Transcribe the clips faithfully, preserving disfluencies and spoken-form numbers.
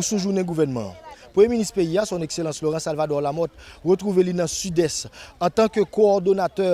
Sou jounen gouvènman an, Premye Minis peyi a, Son Ekselans Laurent Salvador Lamothe, retwouve li nan Sidès antanke kowòdonatè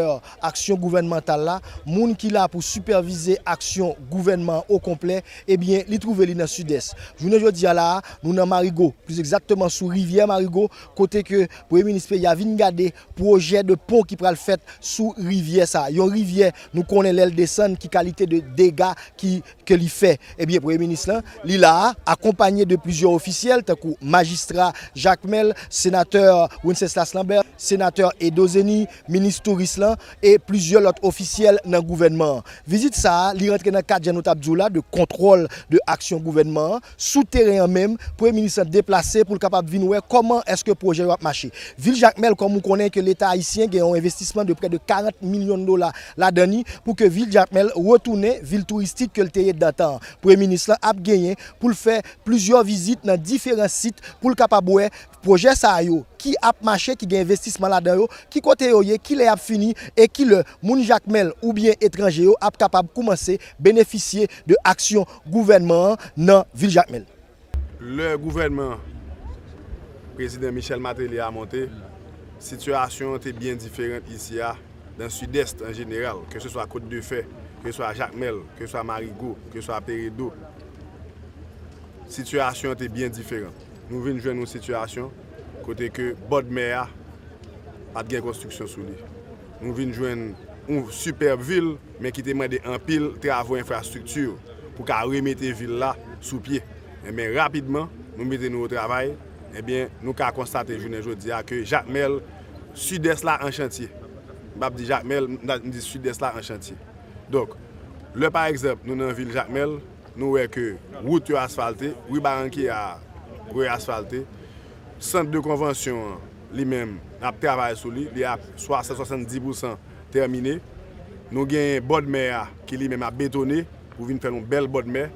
aksyon gouvènmantal la, moun ki la pou sipèvize aksyon gouvènman an okonplè. Ebyen, li twouve li nan Sidès. Jounen jodi a la a, nou nan Marigo, plis egzakteman sou rivyè Marigo, kote ke Premye Minis peyi a vin gade pwojè de pon ki pral fèt sou rivyè sa a. Yon rivyè, nou konnen lè l desann, ki kalite de dega ki ke li fè. Ebyen, Premye Minis lan, li la a, akonpanye de plizyè ofisyèl, tankou majistra Jakmèl, senatè Wenceslas Lambert, senatè Edo Zeni, minis touris lan, e plizyè lòt ofisyèl nan gouvènman an. Vizit sa a, li rantre nan kad, jan nou t ap di w la, de kontwòl de aksyon gouvènman an. Sou teren an menm, Premye Minis lan deplase pou l kapab vin wè kòman èske pwojè yo ap mache. Vil Jakmèl, kòm ou konnen ke Leta ayisyen gen yon envestisman de prè de karant milyon dola ladan li, pou ke vil Jakmèl retounen vil touristik ke l te ye dantan an. Premye Minis lan ap genyen pou l fè plizyè vizit nan diferan sit pou l kapab wè pwojè sa a yo ki ap mache, ki gen envestisman ladan yo, ki kote yo ye, kilè y ap fini, e kilè moun Jakmèl oubyen etranje yo ap kapab koumanse benefisye de aksyon gouvènman an nan vil Jakmèl. Lè gouvènman Prezidan Michel Martelly a monte, sitiyasyon an te byen diferan isi a, nan Sidès an jeneral, keseswa Côte de Fer, keseswa Jakmèl, keseswa Marigo, keseswa Peredo. Sitiyasyon an te byen diferan. Nou vin jwenn yon sitiyasyon kote ke bòdmè a pa t gen konstriksyon sou li. Nou vin jwenn yon sipèb vil, men ki te mande anpil travo enfrastrikti pou ka remete vil la sou pye. Enben, rapidman, nou mete nou o travay. Enben, nou ka konstate jounen jodi a ke Jakmèl, Sidès la an chantye. M p ap di Jakmèl, m di Sidès la an chantye. Donk, lè pa egzanp, nou nan vil Jakmèl, nou wè ke wout yo asfalte, ri Barankiya a reasfalte, sant de konvansyon an, li menm, n ap travay sou li, li a swasant, swasanndis pousan tèmine. Nou genyen bòdmè a ki li menm ap betone pou vin fè yon bèl bòdmè.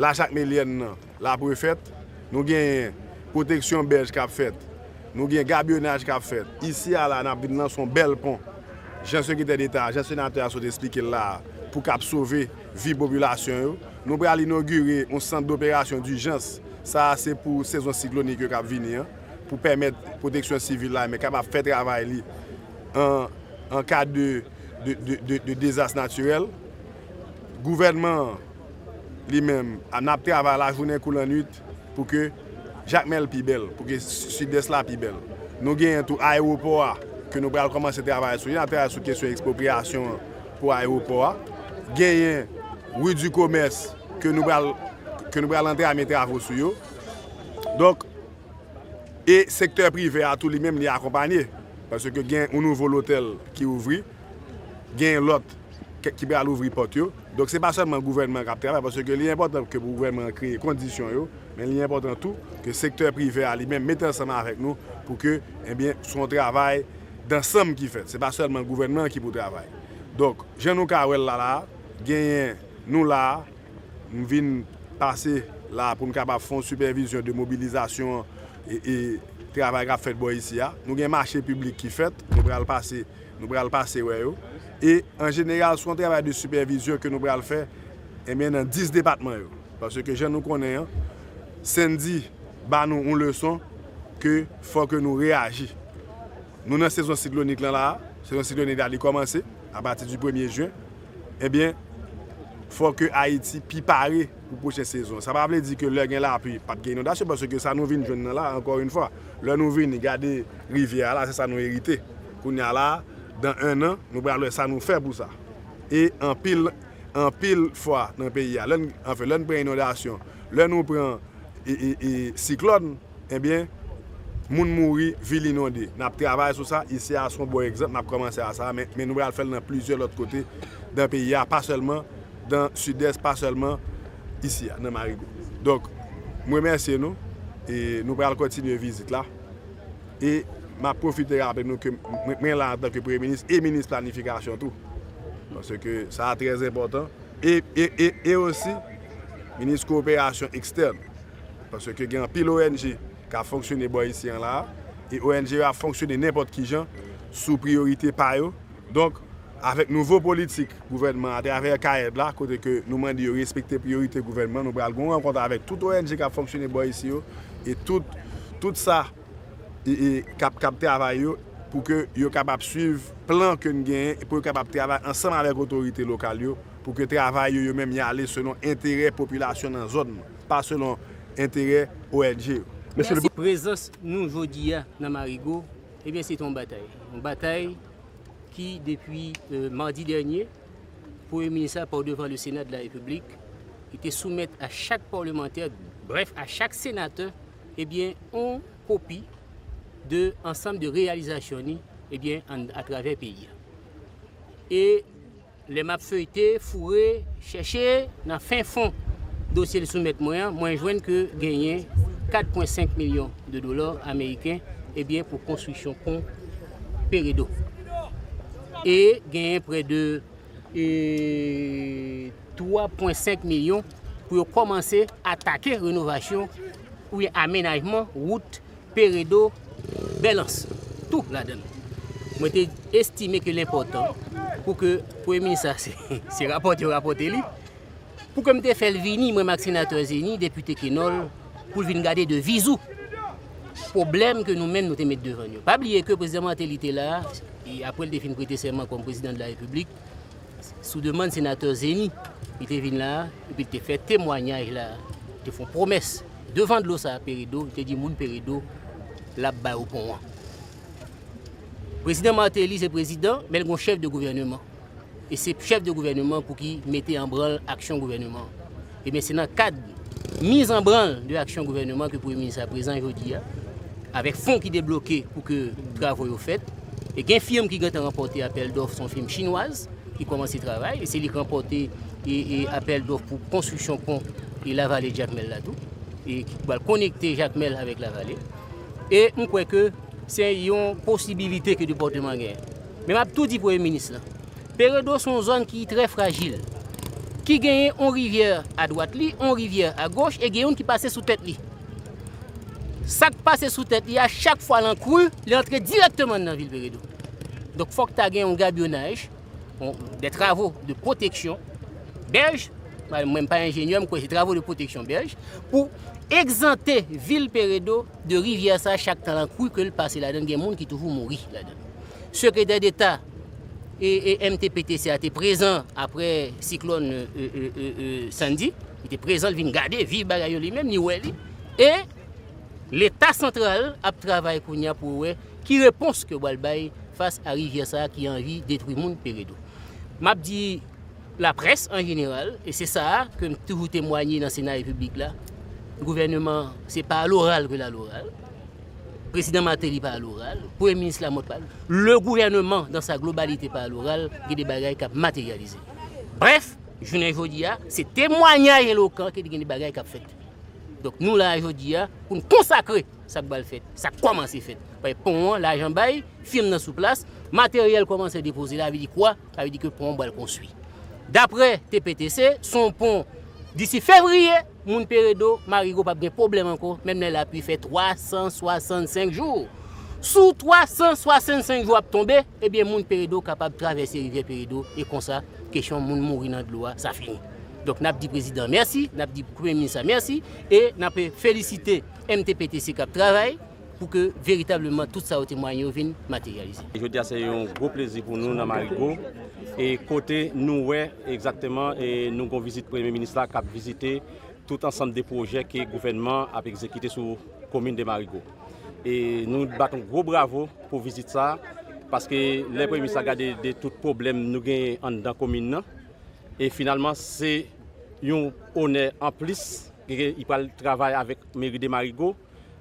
La Jakmelyèn nan, l ap refèt. Nou genyen pwoteksyon bèj k ap fèt. Nou gen gabyonaj k ap fèt. Isi a la, n ap vin lanse yon bèl pon. Jan Sekretè Deta, jan Senatè a sot esplike l la a, pou k ap sove vi popilasyon yo. Nou pral inogire yon sant doperasyon dijans. Sa a se pou sezon siklonik yo k ap vini an, pou pèmèt pwoteksyon sivil la, men kapab fè travay li an, an ka de, de, de, de, de dezas natirèl. Gouvènman an, li menm, a, n ap travay lajounen kou lannwit pou ke Jakmèl pi bèl, pou ke Sidès la pi bèl. Nou genyen tou ayewopò a, ke nou pral kòmanse travay sou li, n ap travay sou kesyon ekspropriyasyon an pou ayewopò a. Genyen ri di Komès ke nou pral, ke nou pral antame travo sou yo. Donk, e sektè prive a tou li menm li akonpanye, paske gen yon nouvo lotèl ki ouvri, gen lòt ke, ki pral ouvri pòt yo. Donk, se pa sèlman gouvènman k ap travay, paske li enpòtan ke pou gouvènman an kreye kondisyon yo, men li enpòtan tou ke sektè prive a li menm mete ansanm avèk nou pou ke, ebyen, se yon travay dansanm ki fèt. Se pa sèlman gouvènman an ki pou travay. Donk, jan nou ka wè l la la, genyen nou la, m vin pase la pou m kapab fè yon sipèvizyon de mobilizasyon e, e travay k ap fèt bò isi a. Nou gen mache piblik ki fèt, nou pral pase, nou pral pase wè yo. E an jeneral, se yon travay de sipèvizyon ke nou pral fè, ebyen, nan dis depatman yo. Paske jan nou konnen an, Sandy ba nou yon leson ke fò ke nou reyaji. Nou nan sezon siklonik lan la a, sezon siklonik la li kòmanse apati di premye jen. Ebyen, fò ke Ayiti pi pare pou pwochen sezon. Sa pa vle di ke lè gen lapli, p ap gen inondasyon, paske sa nou vin jwenn nan la, ankò yon fwa, lè nou vini gade rivyè a la, se sa nou erite. Kounye a la, dan en an, nou pral wè sa nou fè pou sa. E anpil, anpil fwa nan peyi a, lè n, anfen, lè n pran inondasyon, lè nou pran e, e, e, siklòn, ebyen, moun mouri, vil inonde. N ap travay sou sa. Isi a se yon bon egzanp, n ap kòmanse a sa, men, men nou pral fè l nan plizyè lòt kote dan peyi a, pa sèlman dan Sidès, pa sèlman isi a, nan Marigo. Donk, m remèsye nou, e nou pral kontinye vizit la. E m ap pwofite raple nou ke mwen, mwen la antanke Premye Minis e Minis Planifikasyon tou. Paske sa a trè enpòtan. E, e, e, e osi, Minis Kowoperasyon Ekstèn. Paske gen anpil O N G k ap fonksyone bò isi an la a, e O N G yo ap fonksyone nenpòt ki jan, sou priyorite pa yo. Donk, avèk nouvo politik gouvènman atravè CAED la, kote ke nou mande yo respekte priyorite gouvènman, nou pral gen yon rankont avèk tout O N G k ap fonksyone bò isi yo, e tout, tout sa e, e, k ap, k ap travay yo, pou ke yo kapab swiv plan ke n genyen, e pou yo kapab travay ansanm avèk otorite lokal yo, pou ke travay yo, yo menm, y ale selon enterè popilasyon nan zòn nan, pa selon enterè O N G yo. Prezans nou jodi a nan Marigo, ebyen, se te yon batay. Yon batay ki, depi, euh, madi dènye, Premye Minis la, pa devan le Sénat de la République, li te soumèt a chak palmantè, brèf, a chak senatè, ebyen, yon kopi de ansanm de reyalizasyon ni, ebyen, an, atravè peyi a. E lè m ap feyte, foure, chèche nan fen fon dosye l soumèt mwen an, mwen jwenn ke genyen kat pwen senk milyon de dola ameriken, ebyen, pou konstriksyon pon Peredo. E genyen prè de, e, twa pwen senk milyon pou yo kòmanse atake renovasyon oubyen amenajman wout Peredo, Bèlans, tou ladan l. Mwen te estime ke l enpòtan pou ke Premye Minis la, se, se rapòte yo rapòte li, pou ke m te fè l vini, mwen menm ak senatè Zeni, depite Kenòl, pou l vin gade de vizou pwoblèm ke nou menm nou te met devan yo. Pa bliye ke prezidan Martelly te la, e apre l te fin prete sèman kòm prezidan de la Repiblik, sou demann senatè Zeni, li te vin la, epi l te fè temwayaj la, li te fè yon pwomès devan dlo sa a Peredo, li te di moun Peredo, l ap ba yo pon an. Prezidan Martelly se prezidan, men l gon chèf de gouvèneman. E se chèf de gouvèneman pou ki mete an branl aksyon gouvèneman. Ebyen, se nan kad miz an branl de aksyon gouvèneman ke Premye Minis la prezan jodi a, avèk fon ki debloke pou ke travo yo fèt. E gen fim ki gentan ranpòte apèl dòf, se yon fim chinwaz ki kòmanse travay, e se li ki ranpòte e, e apèl dòf pou konstriksyon pon e Lavale Jakmèl la tou, e ki pral konekte Jakmèl avèk Lavale. E m kwè ke se yon posibilite ke depatman genyen. Men m ap tou di Premye Minis lan, Peredo se yon zòn ki trè frajil, ki genyen yon rivyè adwat li, yon rivyè agoch, e gen youn ki pase sou tèt li. Sa k pase sou tèt li a, chak fwa l an kri, li antre dirèkteman nan vil Peredo. Donk, fòk ta gen yon gabyonaj, yon, de travo de pwoteksyon, bèj, mwen m pa enjenyè, m kwè se travo de pwoteksyon bèj, pou egzante vil Peredo de rivyè sa, chak tan l an kri ke l pase ladan l, gen moun ki toujou mouri ladan l. Sekretè Deta e, e M T P T C a te prezan apre siklòn, e, e, e, e, Sandy, li te prezan, l vin gade, viv bagay yo li menm, li wè li. E Leta santral ap travay kounye a pou wè ki repons ke yo pral bay fas a rivyè sa a ki anvi detwi moun Peredo. M ap di laprès an jeneral, e se sa a ke m toujou temwaye nan Sena Repiblik la, gouvèneman, se pa aloral ke l aloral, prezidan Martelly pa aloral, premye minis Lamothe pa, le gouvernement dans sa globalité pa aloral, gen de bagay k ap materyalize. Brèf, jounen jodi a, se temwayaj elokan ke gen de bagay k ap fèt. Donk, nou la a jodi a pou n konsakre sa k pral fèt, sa k kòmanse fèt. Paske pon an, lajan bay, fim nan sou plas, materyèl kòmanse depoze, sa vle di kwa? Sa vle di ke pon an pral konstwi. Daprè T P T C, se yon pon, disi fevriye, moun Peredo, Marigo p ap gen pwoblèm ankò, menm lè lapli fè twa san swasannsenk jou. Sou twa san swasannsenk jou ap tonbe, ebyen, moun Peredo kapab travèse rivyè Peredo, e konsa, kesyon moun mouri nan dlo a, sa fini. Donk, n ap di prezidan mèsi, n ap di premye minis la mèsi, e n ap felisite M T P T C k ap travay pou ke veritableman tout sa yo temwaye yo vin materyalize. Jodi a, se yon gwo plezi pou nou nan Marigo, e kote nou wè egzakteman, e nou gon vizit premye minis la k ap vizite tout ansanm de pwojè ke gouvènman ap egzekite sou komin de Marigo. E nou bat yon gwo bravo pou vizit sa, paske lè premye minis la gade de tout pwoblèm nou genyen anndan komin nan, e finalman, se yon onè anplis ke li pral travay avèk meri de Marigo,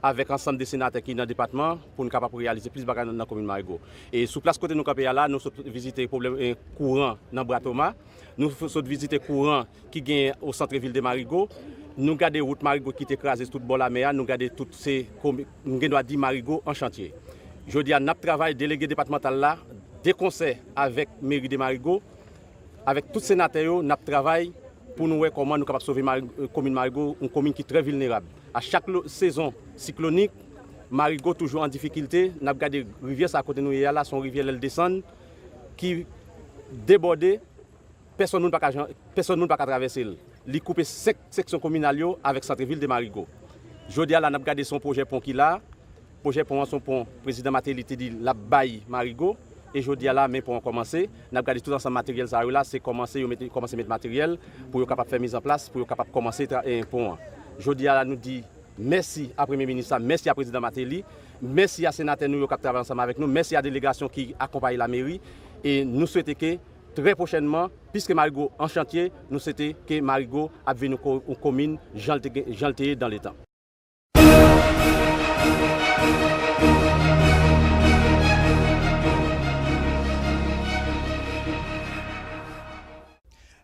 avèk ansanm de senatè ki nan depatman, pou n kapab reyalize plis bagay nan, nan komin Marigo. E sou plas kote nou kanpe a la, nou sot vizite pwoblèm, e, kouran nan Bwa Toma. Nou f-, sot vizite kouran ki genyen o santre vil de Marigo. Nou gade wout Marigo ki te kraze tout bò lamè a, nou gade tout se komi-, nou gen dwa di Marigo an chantye. Jodi a, n ap travay, delege depatmantal la, de konsè avèk meri de Marigo, avèk tout senatè yo, n ap travay pou nou wè kòman nou kapab sove Mari-, e, komin Marigo, yon komin ki trè vilnerab. A chak lo-, sezon siklonik, Marigo toujou an difikilte. N ap gade rivyè sa kote nou ye a la, se yon rivyè lè l desann, ki debòde, pèsòn moun pa ka jan, pèsòn moun pa ka travèse l. Li koupe senk seksyon kominal yo avèk santrevil de Marigo. Jodi a la, n ap gade se yon pwojè pon ki la. Pwojè pon an se yon pon prezidan Martelly te di l ap bay Marigo. E jodi a la, men pon an kòmanse. N ap gade tout ansanm materyèl sa yo la, se kòmanse yo mete, kòmanse met materyèl pou yo kapab fè mizanplas, pou yo kapab kòmanse tra-, eh, pon an. Jodi a la, nou di mèsi a Premye Minis la, mèsi a Prezidan Martelly, mèsi a senatè nou yo k ap travay ansanm avèk nou, mèsi a delegasyon ki akonpaye lameri. E nou swete ke trè pwochènman, piske Marigo an chantye, nou swete ke Marigo ap vin yon ko-, yon komin jan l te gen, jan l te ye dan letan.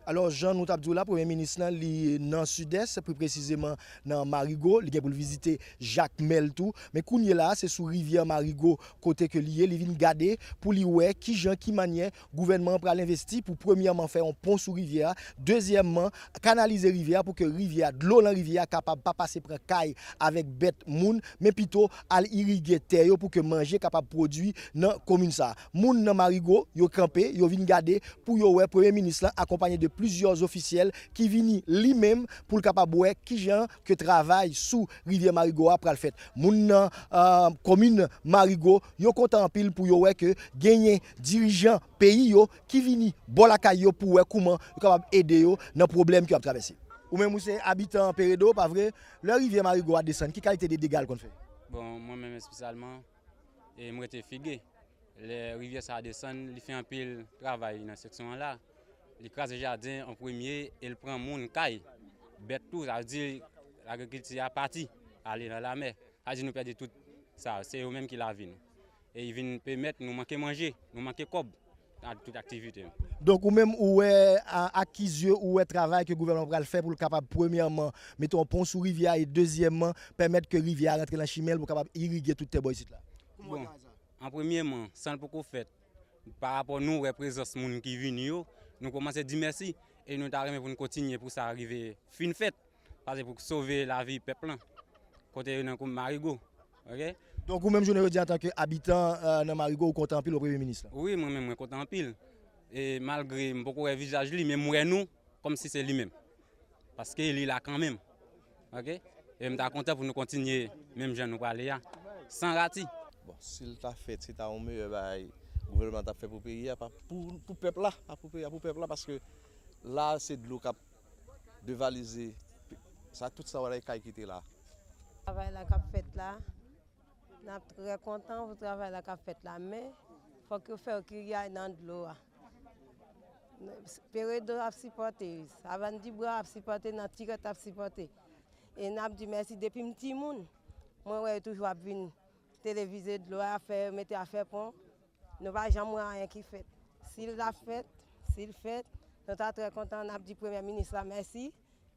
Alò, jan nou t ap di w la, Premye Minis lan, li nan Sidès, pli presizeman nan Marigo. Li gen pou l vizite Jakmèl tou. Men kounye la a, se sou rivyè Marigo, kote ke li ye, li vin gade pou li wè kijan, ki mannyè gouvènman an pral envesti pou, premyèman, fè yon pon sou rivyè a, dezyèmman, kanalize rivyè a pou ke rivyè a, dlo lan rivyè a kapab pa pase pran kay avèk bèt moun, men pito al irige tè yo pou ke manje kapab pwodui nan komin sa a. Moun nan Marigo, yo kanpe, yo vin gade pou yo wè Premye Minis lan akonpanye de plizyè ofisyèl ki vini li menm pou l kapab wè kijan ke travay sou rivyè Marigo a pral fèt. Moun nan, eh, komin Marigo, yo kontan anpil pou yo wè ke genyen dirijan peyi yo ki vini bò lakay yo pou wè kouman yo kapab ede yo nan pwoblèm ke y ap travèse. Ou menm ou se abitan Peredo, pa vre? Lè rivyè Marigo a desann, ki kalite de dega l konn fè? Bon, mwen menm espesyalman, e m rete Fige. Lè rivyè sa a desann, li fè anpil travay nan seksyon an la. Li kraze jaden an premye e l pran moun kay, bèt tou, sa vle di lagrikilti a pati, ale nan lamè. Sa vle di nou pèdi tout sa, se yo menm ki lavi nou. E li vin pèmèt nou manke manje, nou manke kòb nan tout aktivite nou. Donk, ou menm, ou wè, a, ak ki zye ou wè travay ke gouvènman pral fè pou l kapab, premyèman, mete yon pon sou rivyè a e, dezyèmman, pèmèt ke rivyè a rantre nan chimen l pou kapab irige tout tè bò isit la? Bon, an premyèman, san l poko fèt, pa rapò nou wè prezans moun ki vini yo, nou kòmanse di mèsi e nou ta renmen pou n kontinye pou sa rive fin fèt. Pase pou sove lavi pèp lan. Kote yo nan komin Marigo. Oke? Donk, ou menm jounen jodi a, antanke abitan, eh, nan Marigo, ou kontan anpil wè Premye Minis lan? Wi, mwen menm, mwen kontan anpil. E malgre m poko wè vizaj li, men m wè nou kòmsi se li menm. Paske li la kanmenm. Oke? E m ta kontan pou nou kontinye menm jan nou prale a. San rati. Bon, si l ta fèt, se ta yon meyè bagay gouvènman t ap fè pou peyi a, pa pou, pou pèp la, pa pou peyi a, pou pèp la, paske la, se dlo k ap devalize sa, tout sa w wè la, e kay ki te la. Travay la k ap fèt la, n ap trè kontan pou travay la k ap fèt la, men fòk yo fè yon kiryay nan dlo a. Peredo ap sipòte, Savann Dibwa ap sipòte, Nantirèt ap sipòte. E n ap di mèsi depi m timoun. Mwen wè yo toujou ap vin televize dlo a, fè, mete afè pon. Nou pa janm wè anyen ki fèt. Si l ap fèt, si l fèt, nou ta trè kontan, n ap di Premye Minis la mèsi.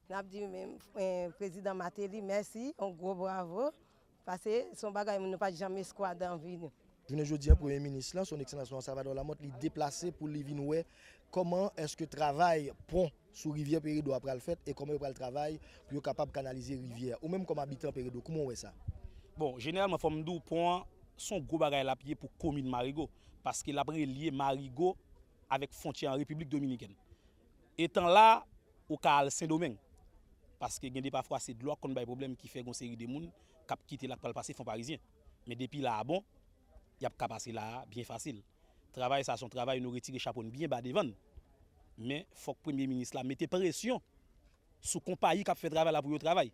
N ap di men, eh, Prezidan Martelly mèsi, yon gwo bravo. Paske se yon bagay nou pa t janm eskwa dan vi nou. Jounen jodi a, Premye Minis lan, Son Ekselans Monsèl Salvador Lamothe, li deplase pou li vin wè kòman èske travay pon sou rivyè Peredo a pral fèt e kòman yo pral travay pou yo kapab kanalize rivyè a. Ou menm kòm abitan Peredo, kouman w wè sa? Bon, jeneralman, fò m di w, pon an, se yon gwo bagay l ap ye pou komin Marigo, paske l ap relye Marigo avèk fwontyè an Repiblik Dominikèn. Etan la, ou ka al Sendomeng. Paske gen de pafwa, se dlo a k konn bay pwoblèm ki fè gon seri de moun k ap kite la k pral pase Fon Parizyen. Men depi la a bon, y ap ka pase la a byen fasil. Travay sa a se yon travay nou retire chapo n byen ba devan n. Men fòk Premye Minis la mete presyon sou konpayi k ap fè travay la pou yo travay.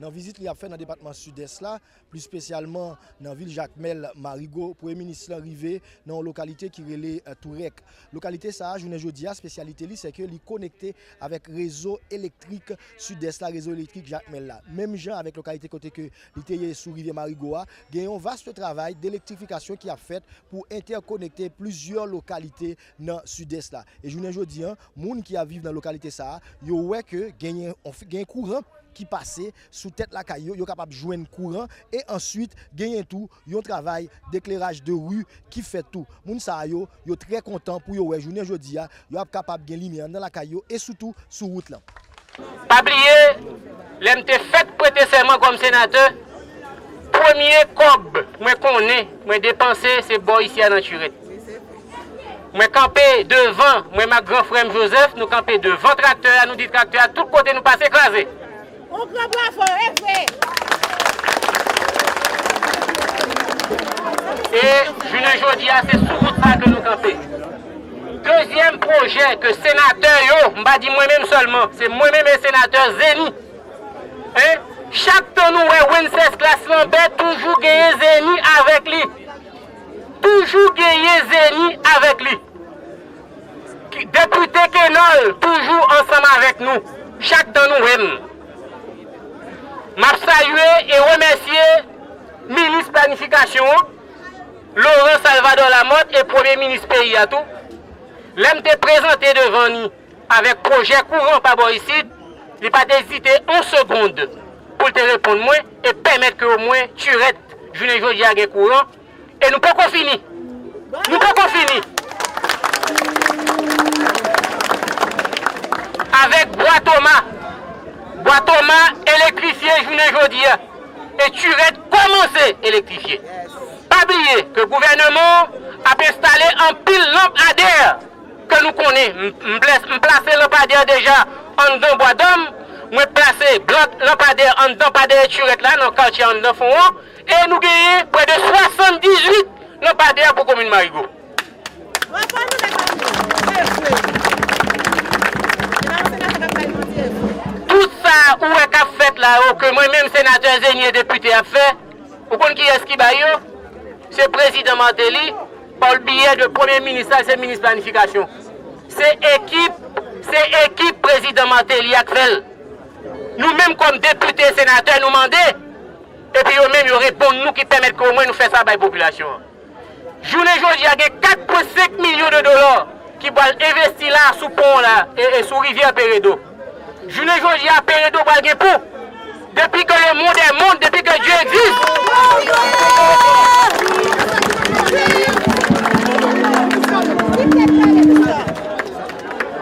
Nan vizit li ap fè nan depatman Sidès la, plis espesyalman nan vil Jakmèl, Marigo, Premye Minis lan rive nan yon lokalite ki rele, eh, Tourèk. Lokalite sa a, jounen jodi a, espesyalite li, se ke li konekte avèk rezo elektrik Sidès la, rezo elektrik Jakmèl la. Menm jan avèk lokalite kote ke li te ye sou rivyè Marigo a, gen yon vaste travay delektrifikasyon ki ap fèt pou entèkonekte plizyè lokalite nan Sidès la. E jounen jodi a, moun ki ap viv nan lokalite sa a, yo wè ke genyen, gen kouran ki pase sou tèt lakay yo, yo kapab jwenn kouran, e answit genyen tou yon travay dekleraj de ri ki fèt tou. Moun sa a yo, yo trè kontan pou yo wè jounen jodi a, yo ap kapab gen limyè anndan lakay yo e sitou sou wout lan. Pa bliye, lè m te fèk prete sèman kòm senatè, premye kòb mwen konnen mwen depanse se bò isi a nan Tirèt. Mwen kanpe devan, mwen menm ak gran frè m Joseph, nou kanpe devan traktè a, nou di traktè a tout kote nou pase kraze. On gran bravo, e vre. E jounen jodi a, se sou wout sa ke nou kanpe. Dezyèm pwojè ke senatè yo, m pa di mwen menm sèlman, se mwen menm e senatè Zeni. Hein? Chak tan nou wè Wenceslas Lambert, toujou genyen Zeni avèk li. Toujou genyen Zeni avèk li. Ki- Depite Kenòl toujou ansanm avèk nou. Chak tan nou wè m. M ap salye e remèsye minis planifikasyon an, Laurent Salvador Lamothe, e premye minis peyi a tou. Lè m te prezante devan ni avèk pwojè kouran pa bò isit, li pa t ezite yon segonn pou l te reponn mwen e pèmèt ke omwen Tirèt jounen jodi a gen kouran. E nou poko fini. Nou poko fini. Avèk Bwa Toma. Bwa Toma elektrifye jounen jodi a. E Tirèt kòmanse elektrifye. Pa bliye ke gouvènman an ap enstale anpil lanpadè ke nou konnen. M, m plas- m plase lanpadè deja anndan Bwa Dòm. Mwen plase blan- lanpadè anndan pa dèyè Tirèt la, nan katye anndan fon an. E nou genyen prè de swasanndizuit lanpadè pou komin Marigo. Tout sa ou wè k ap fèt la yo, ke mwen menm senatè Zeni e depite ap fè, ou konn kiyès ki bay yo? Se prezidan Martelly, pa l biyè de premye minis la, se minis planifikasyon. Se ekip, se ekip prezidan Martelly a k fè l. Nou menm kòm depite, senatè, nou mande, epi yo menm yo reponn nou ki pèmèt ke omwen nou fè sa bay popilasyon an. Jounen jodi a gen kat pwen senk milyon de dola ki pral envesti la sou pon la e, e sou rivyè Peredo. Jounen jodi a Peredo pral gen pon. Depuis que le monde est monde, depuis que Dieu existe.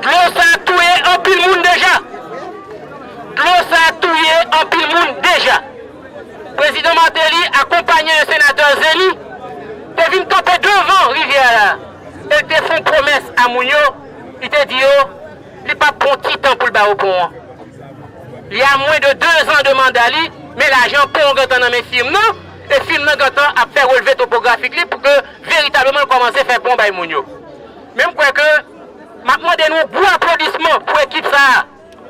Dlo sa touye anpil moun deja. Dlo sa touye anpil moun deja. Prezidan Martelly, akonpanye de senatè Zeni, te vin kanpe devan rivyè a la. E l te fè yon pwomès a moun yo, li te di yo, li p ap pran ti tan pou l ba yo pon an. Li a mwen de dezan de manda li, men lajan pon an gentan nan men firm nan, e firm nan gentan ap fè relve topografik li pou ke veritableman l kòmanse fè pon bay moun yo. Men m kwè ke m ap mande nou yon gwo aplodisman pou ekip sa a.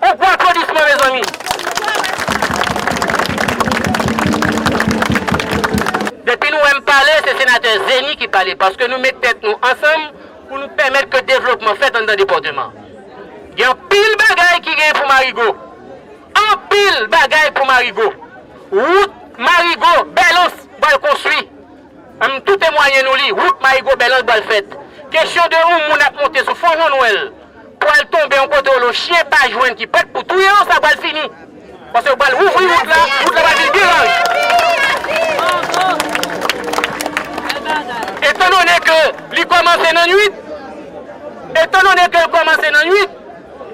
Yon gwo aplodisman, mezanmi. Depi nou wè m pale, se senatè Zeni ki pale, paske nou met tèt nou ansanm pou nou pèmèt ke devlopman fèt anndan depatman. Gen anpil bagay ki gen pou Marigo. Anpil bagay pou Marigo. Wout Marigo, Bèlans, pral konstwi. Ann tou temwaye nou li, wout Marigo Bèlans pral fèt. Kesyon de yon moun ap monte sou fon Jonnwèl pou al tonbe yon kote w lo chyen pa jwenn ki prèt pou touye w, sa pral fini. Paske yo pral ouvri wout la, wout la pral vin byen laj. Etandone ke li kòmanse nan nwit, etandone ke l kòmanse nan nwit,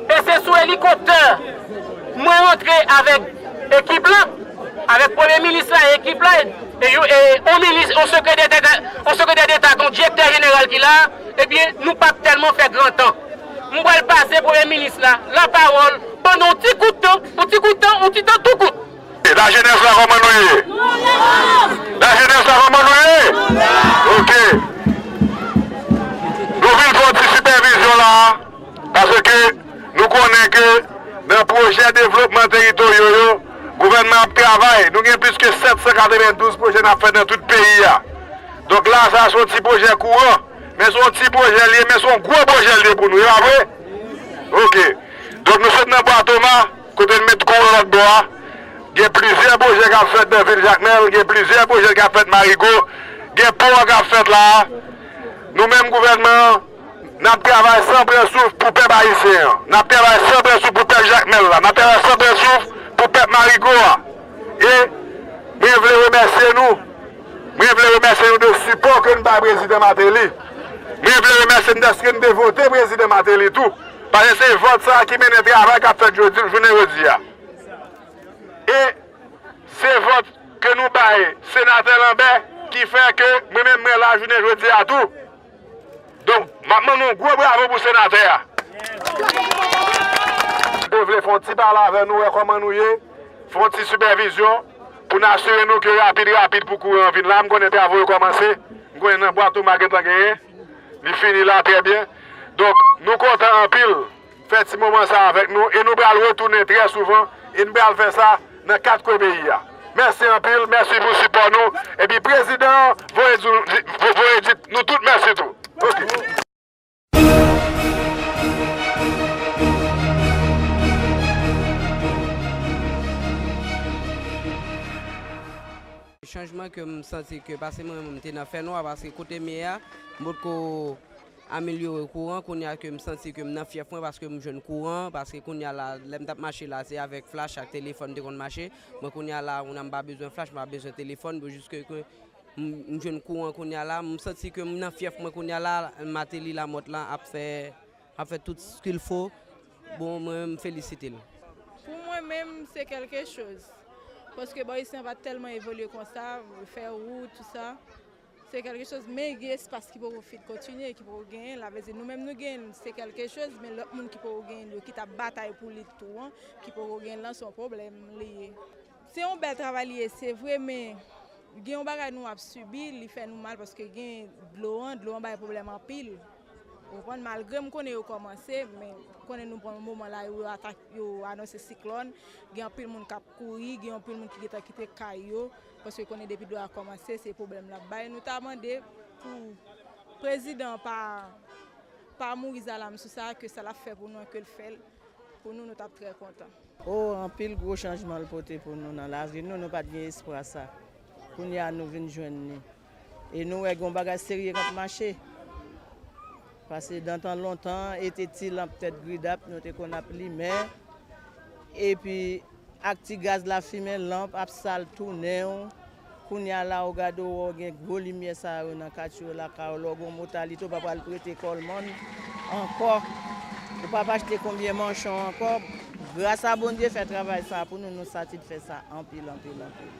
e se sou elikoptè mwen rantre avèk ekip la, avèk premye minis la e ekip la, e yo, e yon minis, yon sekretè deta, yon sekretè deta, yon direktè jeneral ki la, ebyen, nou p ap tèlman fè gran tan. M pral pase premye minis la lapawòl pandan yon ti kout tan, yon ti kout tan, yon ti tan tou kout. Lajenès la, kòman nou ye? Lajenès la, kòman nou ye? Oke. Nou vin fè yon ti sipèvizyon la a, paske nou konnen ke nan pwojè devlopman teritoryo yo, gouvènman ap travay. Nou gen plis ke sèt san katrevendouz pwojè n ap fè nan tout peyi a. Donk la, sa se yon ti pwojè kouran, men se yon ti pwojè l ye, men se yon gwo pwojè l ye pou nou, e pa vre? Oke. Donk nou sot nan Bwa Toma, kote n met kouran lòt bò a. Gen plizyè pwojè k ap fèt nan vil Jakmèl, gen plizyè pwojè k ap fèt Marigo, gen pon an k ap fèt la a. Nou menm gouvènman an, n ap travay san pran souf pou pèp ayisyen an. N ap travay san pran souf pou pèp Jakmèl la. N ap travay san pran souf pou pèp Marigo a. E mwen vle remèsye nou. Mwen vle remèsye nou de sipò ke n bay prezidan Martelly. Mwen vle remèsye n dèske n te vote prezidan Martelly tou. Paske se vòt sa a ki mennen travay k ap fèt jodi, jounen jodi a. E se vòt ke nou bay Senatè Lambert ki fè ke mwen menm mwen la jounen jodi a tou. Donk, m ap mande yon gwo bravo pou senatè a. Nou vle fè yon ti pale avè nou, wè kòman nou ye, fè yon ti sipèvizyon pou n asire nou ke rapid, rapid pou kouran an vin la. M konnen travo yo kòmanse, m konnen nan bwa tou m a gentan genyen. Li fini la trè byen. Donk, nou kontan anpil fè ti moman sa avèk nou e nou pral retounen trè souvan e n pral fè sa nan kat kwen peyi a. Mèsi anpil, mèsi pou sipò nou. Epi prezidan an voye di, vo-, voye di nou tout mèsi tou. Ok. Chanjman ke m santi ke, paske mwen menm m te nan fènwa, paske kote m ye a, m potko amelyore kouran, kounye a ke m santi ke m nan fyèf mwen paske m jwenn kouran, paske kounye a la, lè m t ap mache la, se avèk flach ak telefòn m te konn mache, mwen kounye a la, kounye a m pa bezwen flach, m pa bezwen telefòn, pou jis ke, ke m, m jwenn kouran kounye a la, m santi ke m nan fyèf mwen kounye a la, Martelly Lamothe la ap fè, ap fè tout ce qu'il faut. Bon, mwen, m felisite l. Pou mwen menm, se kèlke choz. Paske bò isi an pa t tèlman evolye konsa, fè wout, tout sa. Se kèlke choz, men gen espas ki poko fin kontinye, ki poko genyen. La vle di, nou menm nou genyen, se kèlke choz, men lòt moun ki poko genyen yo, ki t ap batay pou li tou an, ki poko genyen lan, se yon pwoblèm li ye. Se yon bèl travay li ye, se vre, men gen yon bagay nou ap sibi, li fè nou mal paske gen dlo an, dlo an bay pwoblèm anpil. Ou konprann, malgre m konnen yo kòmanse, men konnen nou pran moman la, yo atak, yo anonse siklòn, gen anpil moun k ap kouri, gen anpil moun ki gentan kite kay yo, paske konnen depi dlo a kòmanse, se pwoblèm l ap bay. Nou ta mande pou prezidan pa, pa mouri zalam sou sa, ke sa l ap fè pou nou an, ke l fè l pou nou, nou t ap trè kontan. O, anpil gwo chanjman l pote pou nou nan lavi nou, nou pa t gen espwa sa. Kounye a nou vin jwenn li. E nou wè gen yon bagay serye k ap mache. Paske dan tan lontan, e te ti lanp tèt gridap, nou te konn ap limen. Epi, ak ti gaz lafimen, lanp ap sal tou nen w. Kounye a la, ou gade, ou wè w gen gwo limyè sa yo nan katye w, lakay w, lè w gen yon motalite, ou pa pral prete kò l mòn ankò. Ou p ap achte konbyen manchon ankò. Gras a Bondye fè travay sa pou nou, nou satisfè sa anpil, anpil, anpil.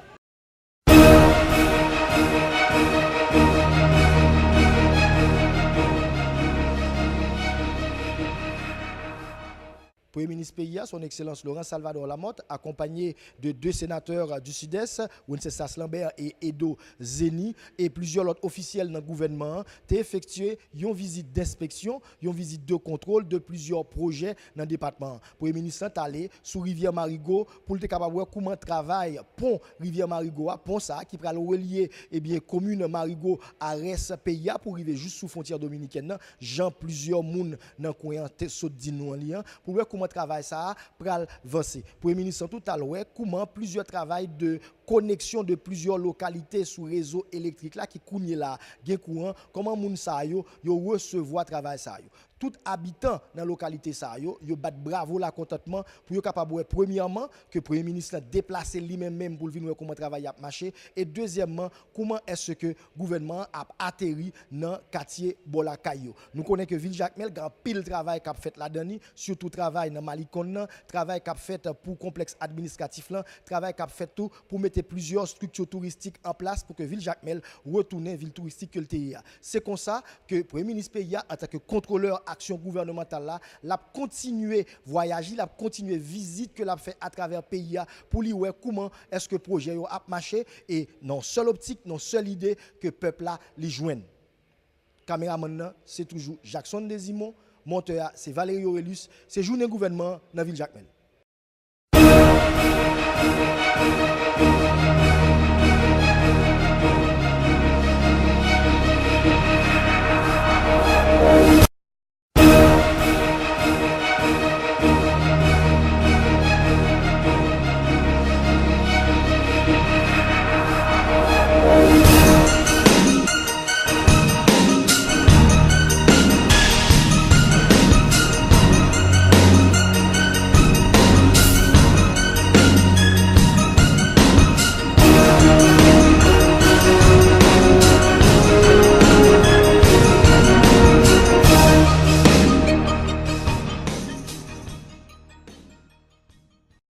Premye minis peyi a, Son Ekselans Laurent Salvador Lamothe, akonpanye de de senatè du Sud-Est, Wenceslas Lambert e Edo Zeny, e plizyè lòt ofisyèl nan gouvènman an, te efektye yon vizit denspeksyon, yon vizit de kontwòl de plizyè pwojè nan depatman an. Premye minis lan t ale sou rivyè Marigo pou l te kapab wè kouman travay pon rivyè Marigo a, pon sa a ki pral relye, ebyen, komin Marigo a rès peyi a pou rive jis sou fwontyè dominikèn nan, jan plizyè moun nan kwen an te sot di nou an li an, pou wè kouman travay sa a pral vanse. Premye minis lan tou t al wè kouman plizyè travay de koneksyon de plizyè lokalite sou rezo elektrik la ki kounye la gen kouran, kòman moun sa yo, yo resevwa travay sa yo. Tout abitan nan lokalite sa yo, yo bat bravo lakontantman pou yo kapab wè, premyèman, ke premye minis lan deplase li menm menm pou l vin wè kouman travay ap mache, e dezyèmman, kouman èske gouvènman an ap ateri nan katye bò lakay yo. Nou konnen ke vil Jakmèl gen anpil travay k ap fèt ladan li, sitou travay nan Malikonn nan, travay k ap fèt pou konplèks administratif lan, travay k ap fèt tou pou mete plizyè estrikti touristik an plas pou ke vil Jakmèl retounen vil touristik ke l te ye a. Se konsa ke premye minis peyi a, antanke kontwolè aksyon gouvènemantal la, l ap kontinye vwayaj li, l ap kontinye vizit ke l ap fè atravè peyi a pou li wè kouman èske pwojè yo ap mache e nan yon sèl optik, nan yon sèl ide ke pèp la li jwenn. Kameramann nan, se toujou Jackson Desimon, montè a, se Valery Orelus, se jounen gouvènman an nan vil Jakmèl.